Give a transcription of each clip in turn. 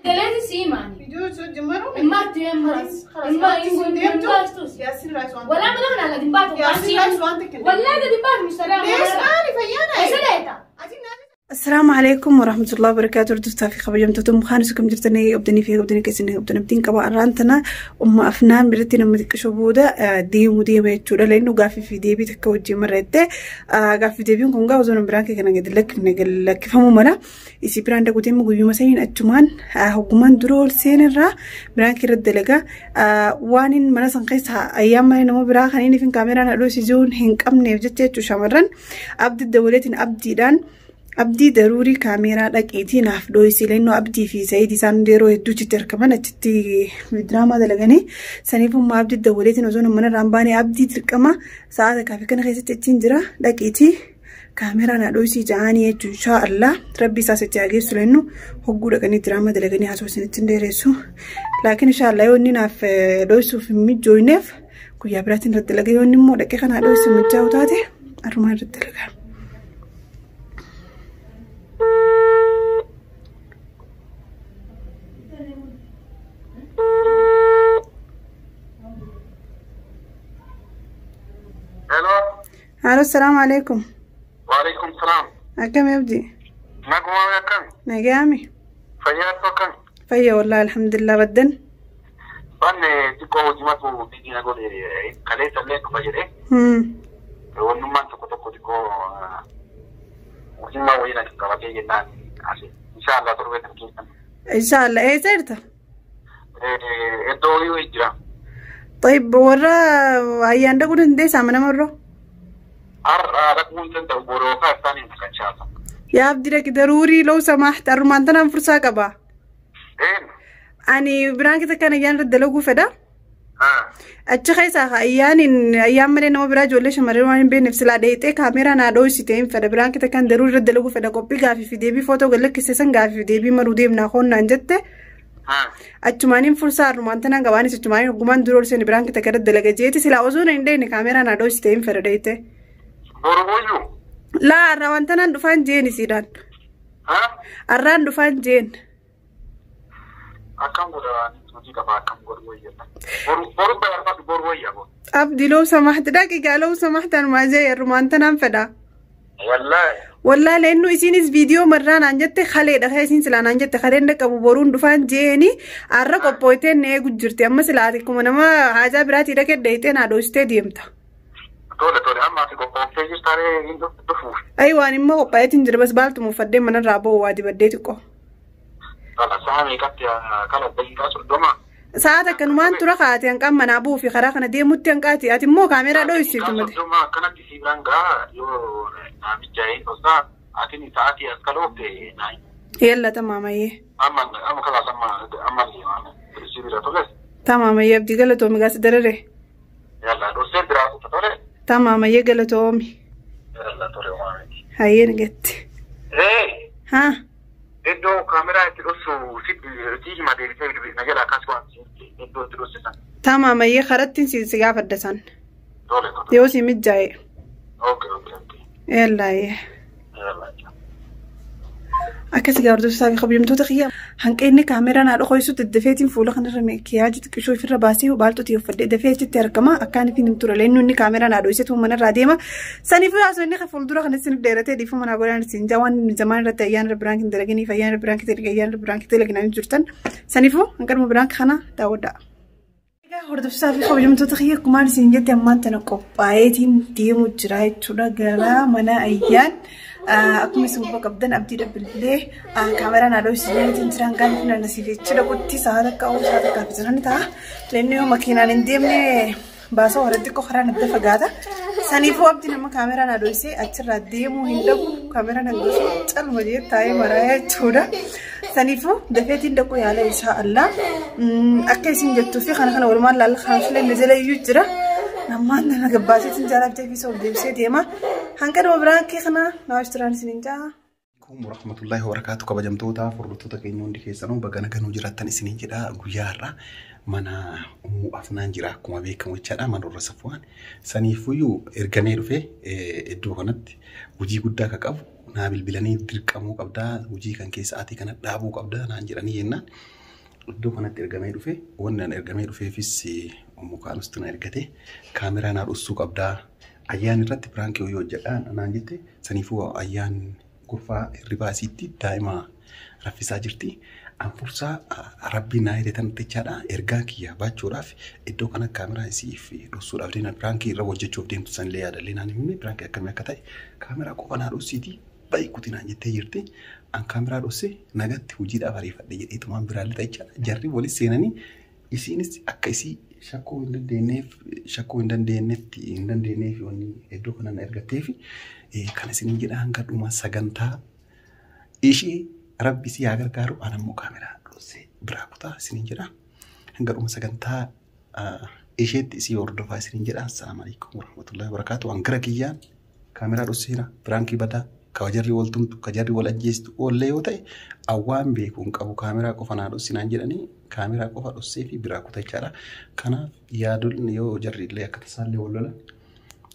Daleeti sii maani. Video ጀመሩ Immaatti خلاص imma deemtu imma Yaasin raayis waan Walaa mana kana gadi baatu. Yaasin raayis waan takka Walaa gadi baatu mishtaraa. Lees maali fayyaana Isa leeta. السلام عليكم ورحمة الله وبركاته. Hordoftaa fi kabajamtoota mukaan isu kam jirtanii qabdanii fi qabdanii keessanii qabdan abdiin qaba. Arraan umma Afnaan biratti nama xiqqishoo booda deemu deema jechuudha. Leennu gaaffii fi deebii takka wajjin marreette. Gaaffii deebiin kun gaafa osoo biraan kee kana gadi lakkifne lakkifamuu mala. Isii biraan dhaqu deemu guyyuma saniin achumaan hoggumaan dura ol seenirraa biraan kee irratti dalagaa. Waan inni mana san keessa ayyaan malee nama biraa kan inni fi kaameraan hadhoo isiisuun hin qabneef jecha jechuudha shamarran. Abdii dawwaleetiin abdiidhaan. Abdii daruurii kaameeraa dhaqeetii naaf dhooyisii lennoo Abdii fi Sa'iid isaan yeroo hedduu achitti argaman achitti diraamaa dalaganii saniif ummaa Abdii dawwaleetiin osoo mana irraa hin baane Abdii dirqama sa'a takkaa fi kana keessatti achiin jira dhaqeetii kaameeraa naa dhooyisii ja'anii jechuun inshaa Allah rabbi isaas itti hageessu lennu hogguu dhaqanii diraamaa dalaganii haasoo isinitti hin dheeressu. Laakiin inshaa Allah yoo inni naaf dhooyisuuf hin mijjooyneef guyyaa biraatiin irratti dalaga yoo inni immoo dhaqee kanaa dhooyisuuf mijaa'u taate arrumaan irratti dalagaa. Hello. Alo, salaamu alaikum. Waalaikum salaam. Akkam Abdi? Naguma akkam? Nagaami. Fayyaatu akkam? Fayya wallahi alhamdulillah baddan. Banne xiqqoo hojimatu biyyi na godhe kaleessa illee dhufa jedhee wannummaan tokko tokko xiqqoo hojimmaa wayii na qabatee jennaan asi insha Allah torbee kan keessan. Inshallah eessa jirta? Iddoo horii wayii jira. طيب warra ayyaan dhaquu dandeessaa mana marroo? Har'a dhaquu hin danda'u boroo kaa isaan hin dhaqan. Yaa Abdi dhaqi daruurii لو سمحت arrumaan tanaan fursaa qaba. Een. Ani biraan kita kan ayyaan irratti dalaguu fedha. Haa. Achi keessaa ayyaan ayyaan malee nama biraa ijoollee shamarree waan hin beekneef silaa dheeyxee kaameeraa naa dhooysite hin fedha biraan kita kan daruurii irratti dalaguu fedha qophii gaafii fi deebii footoo gad san gaafii fi deebii maruu deemnaa koonnaan jette. Haa. Achumaaniin fursaa arrumaan tanaan qabaanis achumaaniin hoggumaan dura ol seeni biraan kita gara dalaga jeeti silaa osoo hin dheeyne kaameeraa naa dhooysite hin fedha dheeyte. Boru booyyuu. Laa arraa wanta naan dhufaan jeen isiidhaan. Haa. Arraan dhufaan jeen. Akkam godha hojii qaba akkam godhu wayyaa. Boru boru bayarfatu boru wayyaa boru. Abdi لو سمحت دقيقة لو سمحت أنا ما جاي arrumaan tanaan fedha. Wallaahi. Wallaahi leennu isiinis viidiyoo marraa naan jette kaleedha kee isiin silaa naan jette kaleen dhaqqabu boruun dhufaan jeeni arra qophooyteen na eegu jirti amma silaa akkuma nama haajaa biraatii dhaqee dheeyxee naa dhoositee deemta. Tole tole amma ati qophooftee jirtaaree hin dhufuuf. Ayi waan immoo qophaa'eetiin jira bas baaltuma uffadhee manarraa ba'u waa dibadhee xiqqoo. Kala sa'a meeqatti kala daqiiqaa 30. Sa'a takkanumaan tura kaate hanqaan manaa bu'uu fi karaa kana deemutti hanqaati ati immoo kaameeraa dhooyisiitu mate. 30 akkanatti si biraan gahaa yoo namicha hin dhoosaa atin sa'aatii as kaloofte naayi. Yalla tamaamayyee. Amma amma kalaas amma amma si bira tole. Tamaamayyee Abdii galatoomi gaas darare. Yalla dhoosee biraa kuta tole. Tamaamayyee galatoomi. Yalla tole waamiti. Hayyee nagatti. Ee Haa. iddoo kaameraa itti dhoosu si hima deebisee na jala akkas waan iddoo itti dhoosisan. Tamaamayyee karattiin si gaafadha san. Tole tole. Yoo si mijaa'e. Okay okay okay. Yallaayyee. Yalla. Akkas egaa hordoftoota fi kabajamtoota kiyya hanqinni kaameeraa naa dhokoysu daddafeetiin fuula kanarra meekiyaaji xiqqishoo ofirra baasee baaltootii uffadhee dafee achitti argama akkaan ittiin hin ture leennu inni kaameeraa naa dho'isetu manarraa deema. Saniif haasoo inni fuuldura kanas isiniif dheeratee dhiifama naa godhaan isin jaa waan zamaan irratti ayyaana biraan hin dalaganiif ayyaana biraan hin ayyaana biraan hin dalaginaan jirtan. Saniifuu hanqinuma biraan kana daawwadhaa. Egaa hordoftoota fi kabajamtoota kiyya akkumaan isin jette ammaan tana qophaa'eetiin deemu jira jechuudha gara mana ayyaan. Akkuma isin quba qabdan abdiidha bilbilee kaameraan haadha hojjetiin jiran kan nasiif jechuudha qotti sa'a takka oolu sa'a takka fi jiran ta'a. Leenni yoo makiinaan hin deemne baasa warra xiqqoo karaan adda fagaata. Saniifuu abdiin amma kaameraan haadha hojjetee achirraa deemuu hin dhabu kaameraan haadha calma jee taa'ee maraa jechuudha. Saniifuu dafeetiin dhaquu yaala inshaa Allah. Akka isin jettuu fi kana kana walumaan laalla kaanfilee na jala iyyuu jira. Nammaan nana gabbaaseetiin jaalabdee fi sof deebisee deema. Hanqinuma biraan kee kana naa jiraan isiniin jaa. Warahmatullahi wabarakatuh kabajamtoota hordoftoota keenya hundi keessanuu baga nagaan jiraattan isiniin jedha guyyaa har'a mana Ummuu Afnaan jira akkuma beekamu jechaadha mana warra Safuwaan. Saniifuyyuu ergamee dhufee iddoo kanatti hojii guddaa akka qabu naa bilbilanii dirqamuu qabdaa hojii kan keessa ati kana dhaabuu qabdaa naan jedhanii jennaan iddoo kanatti ergamee dhufe wanni an ergamee dhufeefis Ummu Kaanustu na ergate kaameraa naa dhossuu qabdaa ayyaan irratti piraankii hojii hojjedhaa naan jette saniifuu ayyaan gorfaa hirribaa isiitti daa'ima raffisaa jirti. An fursaa rabbiin naa hidhe tan jechaadha. Ergaa kiyya baachuudhaaf iddoo kana kaameraa isiif dhossuudhaaf deemna. Piraankii irra hojjechuuf deemtu sanillee yaadallee naan himne piraankii akkamii akka ta'e kaameraa qofa naa dhossiiti bayi kuti naan jettee jirti. An kaameraa dhosse nagatti hojiidhaaf ariifadhe jedheetumaan biraallee ta'e jechaadha. Jarri walis seenanii isiinis akka isii shakkuu hin dandeenyeef shakkuu hin dandeenyetti hin dandeenyeef wanni iddoo kana na ergatteef kana isiniin jedha hanga dhuma sagantaa ishee rabbi si haa gargaaru an ammoo kaameraa dhossee biraa kutaa isiniin jedha hanga dhuma sagantaa isheetti isii hordofaa isiniin jedha. Assalaamu alaikum warahmatullahi wabarakaatu. An gara kiyyaan kaameraa dhosseera piraankii badaa kawajarri wal tumtu kajarri wal ajjeestu oollee yoo ta'e awwaan beeku hin qabu kaameraa qofa naa dhossinaan jedhanii kaameraa qofa dhossee fi biraa kutachaadha. Kanaaf yaadolni yoo jarri illee akka tasaallee wal lolan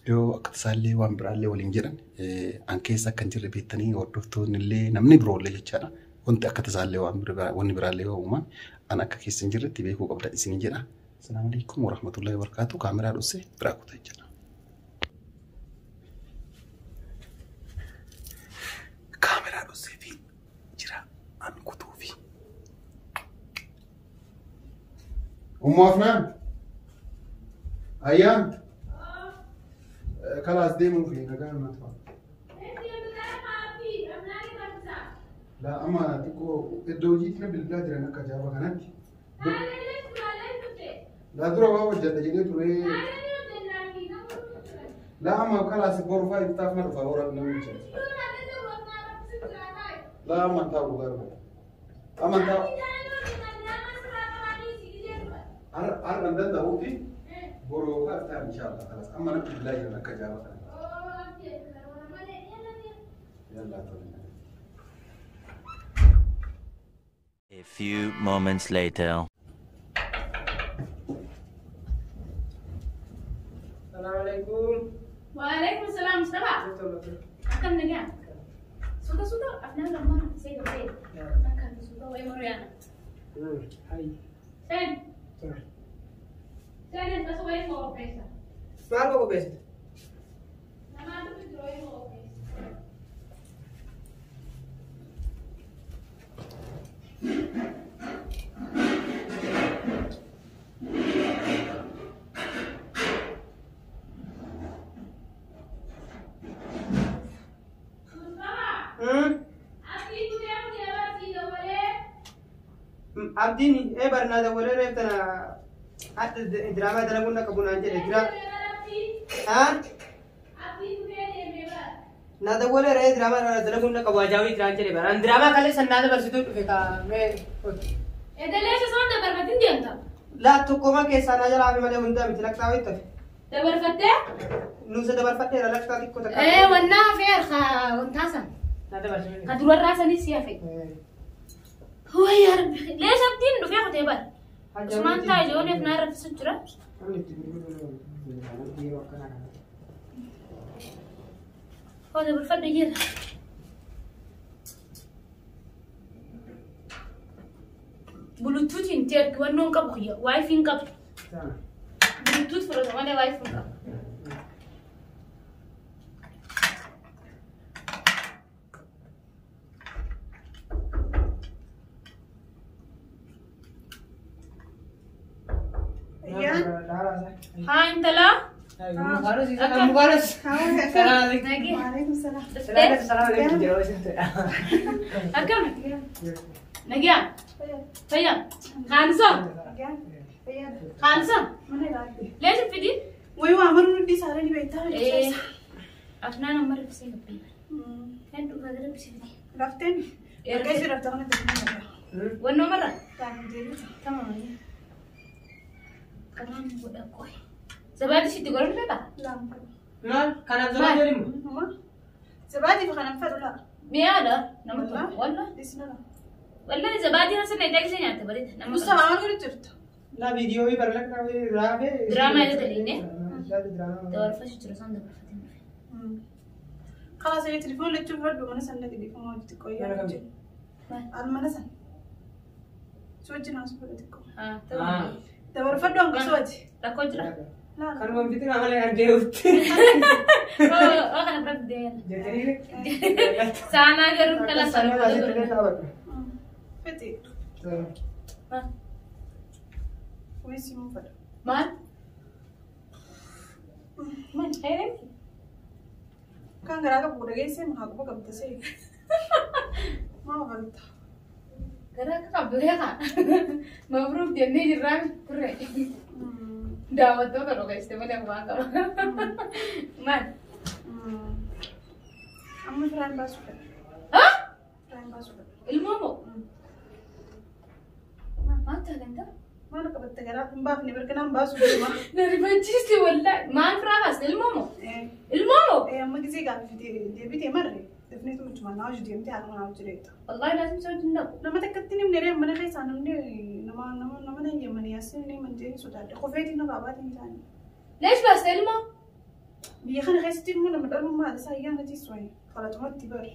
yoo akka tasaallee waan biraallee waliin jedhan an keessa akka hin jirre beektanii hordoftoonni illee namni biroollee jechaadha. Wanti akka tasaallee waan wanni biraallee yoo uuman an akka keessa hin jirretti beekuu qabda isiniin jedha. Assalaamu alaikum warahmatullahi wabarakaatu. Kaameraa dhossee biraa kutachaadha. Kaameraa dhossee fi jira an kutuufi. Ummu Afnaan. Ayyaan. Kalaas deemuufi nagaa na ta'a. Laa amma xiqqoo iddoo hojiitti na bilbilaa jiran akka ajaa'ibaa kanatti. Laa dura waa hojjedha jedhee ture. Laa amma kalaas boru fa'aa iftaaf na dhufa hora namni jira. Laa amma taa'u dhugaa dhufa. Amma taa'u. Har'a hin danda'uuti boru yookaan iftaan inshaallah kalaas amma na bilbilaa jiran akka ajaa'ibaa kanatti. Yallaa tole. A few moments later. Assalamu alaikum. Waalaikum salam Mustafa. Akkam nagaa? Suuta suuta afnaan lammaan see gabbee. Akka suuta wayii moriyaana. Hai. Sen. Sen tasa wayii moo qopheessa? Maal koo qopheessite? Namaatu jira wayii moo qopheessa? Abdiin ee barnaa dawwalee reef tana hadda diraamaa dalaguun akka bunaan jedhe dira. Haa? Na dawwalee ree diraamaa dalaguun akka wajaawii jiraan jedhe bara. Diraamaa kalee sannaa dabarsituu dhufe kaamee. Edalee osoo dabarfatin deemta. Laa tokkoma keessaa naa jalaa fi malee hundaa miti lakkaa wayitti hafe. Dabarfattee? Nuusa dabarfadheera lakkaa xiqqoo takka. Ee wannaa hafee harka wantaa san. Na dabarsine. Ka durarraa sanis si hafe. Way yaa Rabbi. Lees abdiin dhufee kutee bara. Usmaan taa'e ijoolleef naa raffisu jira. Hoo dabarfadhu jira. Bulutuutiin itti ergi wannoon qabu kiyya waayifii hin qabu. Bulutuut fudhata malee waayifii hin qabu. Haa intala. Akkam? Nagaa? Fayyaa? Kaanisoo? Kaanisoo? Leeshin fidi? Wayi waa maruu hundi isaanii ni beektaa. Afnaan amma rifsee gabbee. Kan dhugaa gara bisi fidi. Rafteen? Erga ishee raftaa kana ta'e. Wannoo marra? Tamam. Kanaan godha qoy. Zabaadii sitti godhan feetaa? Maal? Kanaaf zabaadii waliin moo? Zabaadii fi kanan fedhu laa. Mi'aadha nama tola. Wallah. Wallahi zabaadii hasan na itti nyaatte bareeda. Nama Mustafa maal godhu jirta? Laa viidiyoo bara lakkaa raafee. Diraamaa illee ta'inne. Dabarfachuu jira isaan dabarfatee dhufe. خلاص هي تليفون اللي تشوف رده mana san nadi dhiifama hojii xiqqoo yaa jedhu. Al mana san. Soojii naa suufadhu xiqqoo. Dabarfadhu hanga sooti. Rakkoo jira. Kanuma bitin amalee argeewutti. Waa kana biratti deena. Saanaa garuu kala sarara. Fiti. Wayii simuun fadha. Maal? Maal fayyadamti? Kan garaa qabu dhageessee maa quba qabda see. Maa falta? Garaa akka qabdu beekaa. Mabruuf jennee jirraa turre. Daawwattoota dhogeessite malee waan qaba. Maal? Amma firaan baasuu fedha. Haa? Firaan baasuu fedha. Ilmoo moo? Maal taatanta? Maal qabatte garaa hin baafne birqinaan baasuu deema. Na rifachiiste wallaahi. Maal firaa baaste ilmoo moo? Ilmoo moo? Amma gisee gaaffii deebitee marre dafneetu muchumaan naa hojii deemtee haadha manaa hojii deemta. Wallaahi laazim si wajjin dhaqu. Nama takkatti nimne ree mana keessaa namni nama nama nama na yemmanii yasin ni manjeen sodaadhe qofeetiin na baabaatiin isaanii. Leesh baaste ilmoo? Biyya kana keessatti immoo nama dhalummaa isaa ayyaana tiisuu qalaxumatti bari.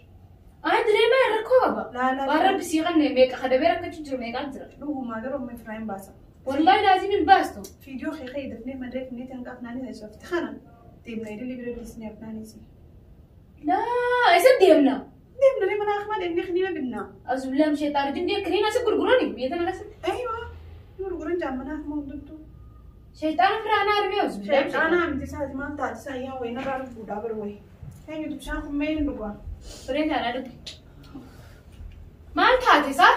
Ay direema rakkoo qaba. Laa laa. Waan rabbi sii qanne meeqa kadhabee rakkachuu jiru meeqaan jira. Dhugumaa garuu amma Ifraahim baasa. Wallaahi laazim hin baastu. Fiidiyoo kee dafnee marree finneetiin hanga afnaanii taasifte kana deemna idilii bira dhiisnee afnaaniisi. Laa isa deemna. Deemna deemna mana akmaa deemnee kiniina binna. Azubillahi min shaytaan rajiim deem kiniina si gurgurani biyya tana keessatti. Aywa gurguran jaan mana akmaa hundumtuu. Shaytaan firaanaa armee azubillahi min shaytaan. Shaytaanaa miti isaati maal taate isaa ayyaa wayii narraa dhufuudhaa bar wayii. Eenyutu bishaan kun mee hin dhugaa? Fireen taanaa dhugi. Maal taate isaa?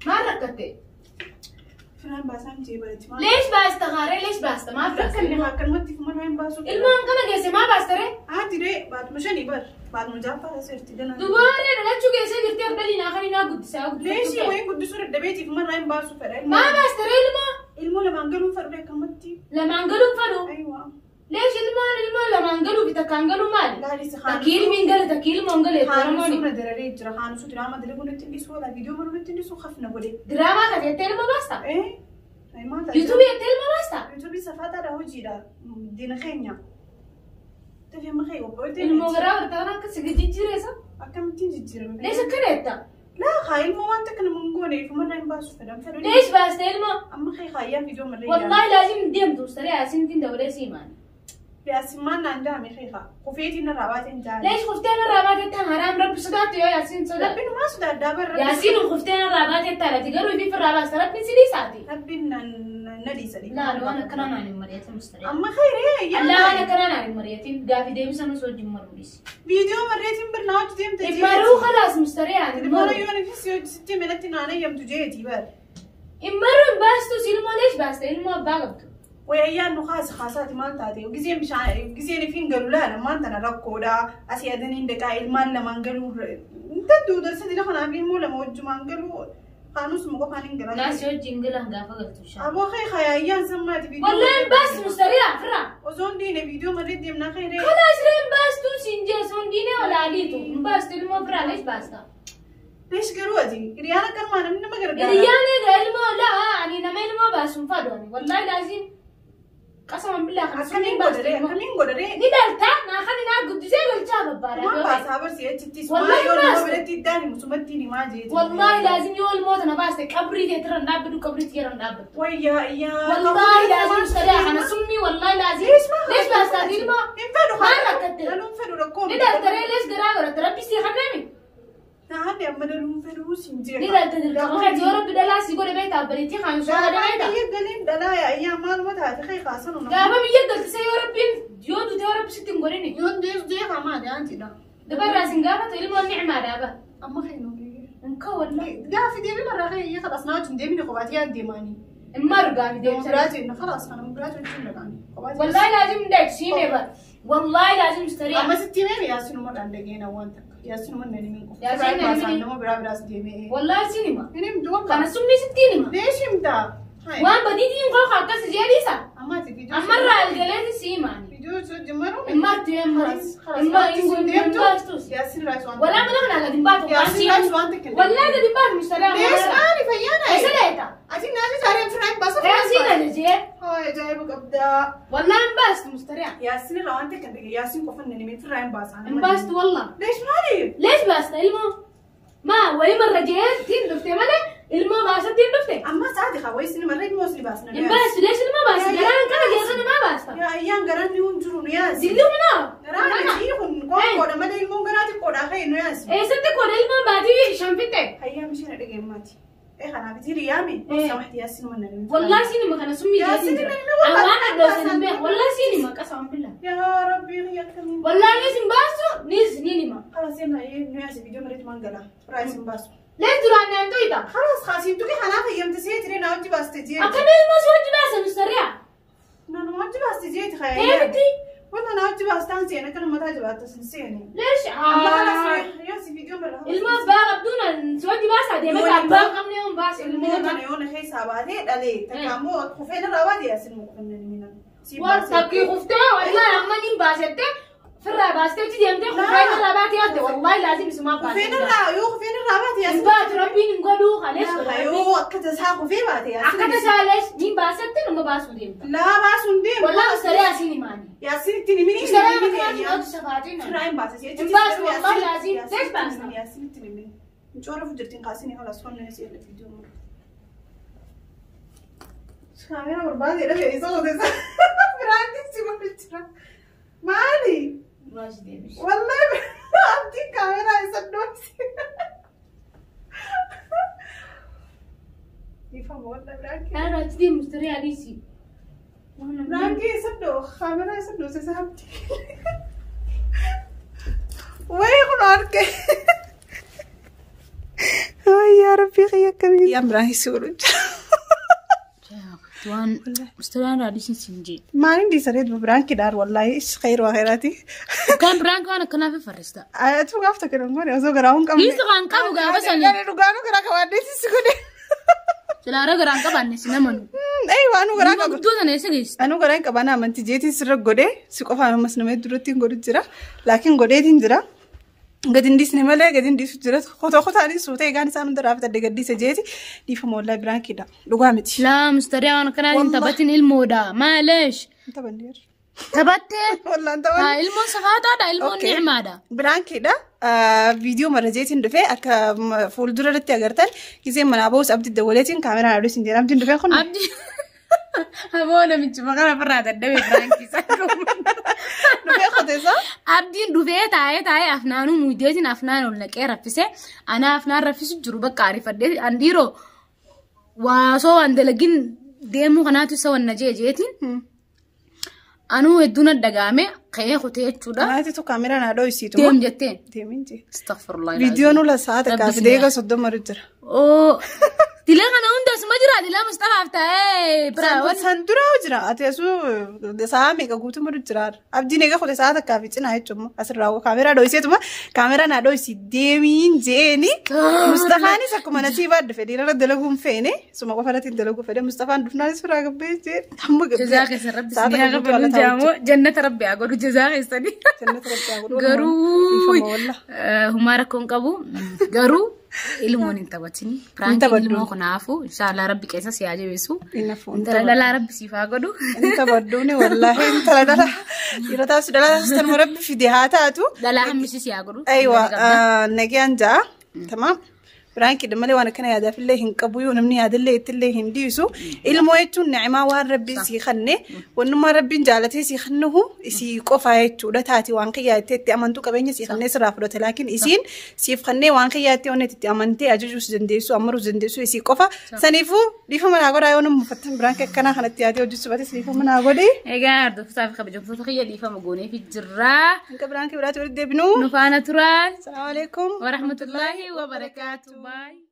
Maal rakkatte? Firaan baasaan jee bareetti maal? Leesh baasta haaree leesh baasta maal Rakkanne akkanumatti fumarraa hin baasu. Ilmoo hangama geesse maa baasta ree? Haati ree baatuma shanii bar baatuma jaaffaa seerti dana. Dubaaree dhalachuu geessee jirti abdalii naa kan naa guddisaa Leeshii wayii guddisuu dadhabeetiif fumarraa hin baasu fedha. Maa baasta ree ilmoo? Ilmoo lamaan galuun fedhu akkamatti. Lamaan galuun fedhu? Aywa. Leesh ilmoon ilmoo lamaan galuu fi takkaan galuu maali? Laalisi Takkii ilmiin gale takkii ilmoon gale Haanusuun na dararee jira. Haanusuu diraamaa dalaguu nutti hin dhiisu wala viidiyoo maruu nutti hin dhiisu hafna godhe. Diraamaa kana jettee ilma baasta? Eh? Maal taate? Yuutuubii jettee ilma baasta? Yuutuubii safaataadha hojiidha. Diina keenya. Dafee makee qophaa'ee Ilmoo garaa bartaan akka si jijjiireessa? Akkamittiin jijjiirame? Leesh akkana jetta? Laa haa ilmoo waan takka nama hin goone ifumarraa hin baasu fedhan fedhu. Leesh baaste ilmoo? Amma kee haayyaa viidiyoo marree Wallaahi laazim deemtu saree asintiin dabalee siimaan. Yaasimmaan naan jaame kee haa. Kufeetiin irraa baateen jaame. Leesh kufteen irraa baatettaan haraam rabbi sodaattu yoo yaasiin sodaattu. Rabbiin maa sodaaddaa bara. Yaasiin kufteen irraa baatettaan ati garuu ifi irraa baasta rabbiin si dhiisaati. Rabbiin na dhiisa. Laal waan akkanaa naan hin mari'atin mustaree. Amma khayre yaa. Allah waan akkanaa naan hin mari'atin gaafi deebisa nus wajjin maruu dhiisi. Viidiyoo marreetiin birnaa hojii deemte. Immaruu khalaas mustaree ani. Ilmoora yoo nifis yoo sitti manatti naana yamtu jeeti bar. Immaruu hin baastu ilmoo leesh baasta ilmoo abbaa qabdu. Wayayyaan nu kaasa kaasaati maal taate giseen bishaan giseen ifiin galu laala maal tana rakkoodha asii adaniin dhaqaa ilmaan lamaan galuu inta duuda sadi kanaaf ilmoo lama wajjumaan galuu kaanusuma qofaan hin galan. Naasi wajjin galan gaafa galtu bishaan. Aboo kee hayaayyaan sammaati viidiyoo. Wallaahi hin baastu mustariyaa firraa. Osoo hin diine viidiyoo marree deemnaa kee Kalaas ree hin baastu siin jee osoo hin diine olaaliitu hin baastu ilmoo firaa leesh baasta. Leesh garuu ati hiriyaan akkanumaa namni nama gargaara. Hiriyaan egaa ilmoo laa ani nama ilmoo baasu hin fadhu ani wallaahi laazim. قسما بالله akkamiin godhadhee akkamiin godhadhee ni dhalta naa kan naa guddisee galchaa babbaadha. Waan baasaa barsi achittis Wallahi maal yoo nama baasta. biratti iddaan himu sumatti himaa jeeti. Wallahi laazim yoo ilmoota na baaste qabrii teetirra hin dhaabbatu qabrii tiyya hin dhaabbatu. Wayyaa iyyaa. Wallahi laazim sariyaa kana summii wallahi laazim. Lees baastaa ilmoo. Hin fedhu Maal rakkatte? Dhaluun fedhu rakkoo. Ni dhaltaree lees garaa godhatte rabbi sii kannami. Naanni amma dhaluun fedhu siin jeeqa. Ni dhalte dirqama kan yoo rabbi dhalaa si godhe beektaa abbaliitti kan soora beektaa. Biyya galiin dhalaa yaa maaluma taate kee kaasan una. Gaafa biyya galtise yoo rabbiin yoo duute yoo rabbi sitti hin godhini. Yoon dees jeeqa maali aantiidha. Dubarraa sin gaafatu ilmoon nicmaadha aba. Amma kee nu. Inka wallahi. Gaafi deebi marraa kee iyya khalaas naa wajjin deemini qobaati yaa deemaanii. Imma gaafi deemsa. Biraatiin khalaas kana biraati wajjin dhaqaani. Wallahi laazim deeksiime bar. Wallahi laazim mustariyaa. Amma sitti himee yaasinuma dhaan dhageena waan takka. Yaasinuma nani min qofa. Yaasiin nani min. Nama biraa biraas deemee. Wallahi siin hima. Inni du'a. Kana sumni sittiin hima. Leesh himta. Waan badiitiin koo akkas jedhiisa. Amma ati viidiyoo. Ammarraa algaleeti si himaani. Viidiyoo jimmaruu. Immartu immartu. Yaasiin raayis waan. Walaa mana kana gadi hin baatu. Yaasiin raayis waan takka. Wallahi gadi hin baatu mustariyaa. Leesh maali fayyaana. Eessa leeta? Ati naati taaree firaan baasa. Yaasiin ajajee. Haa ajaa'iba qabdaa. Yaa Wallah hin baastu mustariyaa. Yaasin irraa waan ta'e kan dhagaye Yaasin qofa inni nimee firraa hin baasa. Hin baastu wallah. Leesh maali? Leesh baasta ilmoo? Maa wayii marra jeetiin dhufte malee ilmoo baasattiin dhufte. Amma sa'aati haa wayii sinima irra ilmoo sini baasna. Hin baastu leesh ilmoo baasta garaan kana geessa namaa baasta. Yaa ayyaan garaan ni hun jiru nu yaasi. Dilli kunoo. Garaan ni kun qoodha malee ilmoon garaa xiqqoodhaa ka'e nu yaasi. Eessatti qoodha ilmoon baatii shan fixxe? Hayyaa mishina dhageenmaati. Eh kanaaf itti riyaami. Samahti yaasin mana nami. Wallahi siinima kana summii jeetiin jira. Waan adda hin beeku. Wallahi siinima qasaan billa. Yaa rabbii kiyya akkamiin. Wallahi nis hin baastu nis ni nima. خلاص يلا إيه نياسي فيديو مريت مانجلا رايس باسو. Lees duraan naan tuyita. خلاص خلاص انتو كي خلاص يوم تسيت رينا وجي باس تجي. Akkami ilmoo si wajji baasa mustariyaa? انا ما وجي باس تجي تخيل. Eebiti. والله انا وجي باس تانسي انا كل ما تاجي باس تنسيني. Leesh. اما خلاص ياسي فيديو مرة. Ilmoo abbaa qabduun si wajji baasa deemee abbaa qabne yoon baasa ilmoo انا يوم خيس عبادي دلي تكامو خفينا روادي ياسين مقفلنا Waan takkii kuftee wallahi amma niin baasette firraa baastee achi deemtee kufree irraa baatee yaadde wallahi laazim isumaa خفينا baasette. الرا يو خفينا الرابات Hin ياسين. baatu rabbiin hin godhuu kalees يو كتسا خفي باتي ياسين. Akka tasaa lees niin baasette nama baasuu deemta. لا باسون دي. Wallahi mustariyaa siin himaani. ياسين تنميني. Mustariyaa makinaa fi safaatiin. رايم باس Hin baasu wallahi laazim lees baasna. ياسين تنميني. نشوف جرتين قاسيني خلاص هون نسير الفيديو مرة. كاميرا بربادي لا يسوي ده براندي سيما بتشرا مالي والله عندي كاميرا يصدق يفهم والله براندي Kana achi deemu mustariyaa dhiisi. براندي يصدق كاميرا يصدق سحبتي وين قرارك يا ربي خيك كبير يا مراهي سورج Waan mustariyaan raadisiin siin jee. ما عندي سريت ببرانكي دار والله ايش خير وخيراتي Kan biraan waan akkanaaf farrista. اتوقع افتكر نقول ازو غراون كم Dhiisi kan qabu gaafa sanii. انا رجانو غرا كوادي سيسكوني Silaara garaan qabaanne si namanu. ايوه انا غرا Nama guddoo sana eessa geessite? Anu garaan qabana amantii jeetiin sirra godhee si qofaan ammas nama duratti hin godhu jira. Laakiin godheetiin jira. Gadi hin dhiisne malee gadi hin dhiisu jira. Kotoo kotaanis suutee egaan isaan hunda raafata adda gaddisa jeeti. Dhiifama wallahi biraan kidha. Dhugaa miti. Laa mustariyaa waan akkanaa hin taphatin ilmoodha. Maaleesh. Taphanneerra. Taphattee. Wallaan taphanne. Haa ilmoon safaataadha ilmoon nicmaadha. Biraan kidha. Viidiyoo mara jeetiin dhufee akka fuuldura irratti agartan gisee manaa bahus abdii dawwaleetiin kaameraan aduu isin jedha. Abdiin dhufee kun. Abdii. Aboo namichi maqaan ofirraa dadhabee biraankii isaa Dhufee qoteessa. Abdiin dhufee taa'ee taa'ee afnaanuu muuddeetiin afnaan ol naqee raffise. Anaa afnaan raffisu jiru bakka ariifadhee an dhiiroo waasoo waan dalagin deemuu kanaatu isa wanna jee jeetiin. Anuu hedduun dhagaame ka'ee kutee jechuudha. Maatiitu kaameraan haadhoo isiitu. Deem jetteen. Deemin jee. Astaghfirullah. Viidiyoon ula sa'a takkaa fi deega 30 jira. Oo. Dilee kana hunda asuma jira dilee Mustafaaf ta'ee biraa. San dura jira ati asuu sa'a meeqa guutummaa jira. Abdiin eega kute sa'a takkaa fi cinaa jechuun asirraa kaameraa dho'iseetuma kaameraa naa dho'isi deemiin jeeni. Mustafaanis akkuma nasiibaa dhufe dhiirarra dalaguun feene suma qofa irratti dalaguu fedhe Mustafaan dhufnaanis firaa gabbee jee amma gabbee. Jazaa keessa rabbi sinii haa qabalu jaamoo jannata rabbi haa godhu jazaa keessanii. Jannata rabbi haa godhu. Garuu humaa rakkoon qabu garuu ilmoon hin taphatini. Piraankiin ilmoo kanaafu inshaallah rabbi keessa si haa jabeessu. Intala dhalaa rabbi siif haa godhu. Hin taphadduuni wallaahi intala dhalaa dhiira taasisu dhalaa taasisu tanuma rabbi fide haa taatu. Dhalaa hammisi si haa godhu. Aywa nagayaan ja'a. Tamaam. Piraankiidha malee waan akkana yaadaafillee hin qabu yoo namni yaadallee ittillee hin dhiisu. Ilmoo jechuun ni'imaa waan rabbiin sii kenne wannummaa rabbiin jaalatee sii kennuhu isii qofaa jechuudha taati waan kiyyaa itti amantuu qabeenya sii kennee sirraa fudhate laakiin isiin siif kennee waan kiyyaa itti onnetti itti amantee ajajuus dandeessu amaruus dandeessu isii qofa. Saniifuu dhiifama naa godhaa yoo nama mufattan biraan akkanaa kanatti yaadee hojjechuu baates dhiifama naa godhe. Egaa hordoftoota fi kabajamtoota kiyya dhiifama gooneef jirra. Hanqa biraan kibiraatti walitti deebinu. Nu faana turaan. Salaamu alaikum. Warahmatullaahi wabarakaatu. Bye.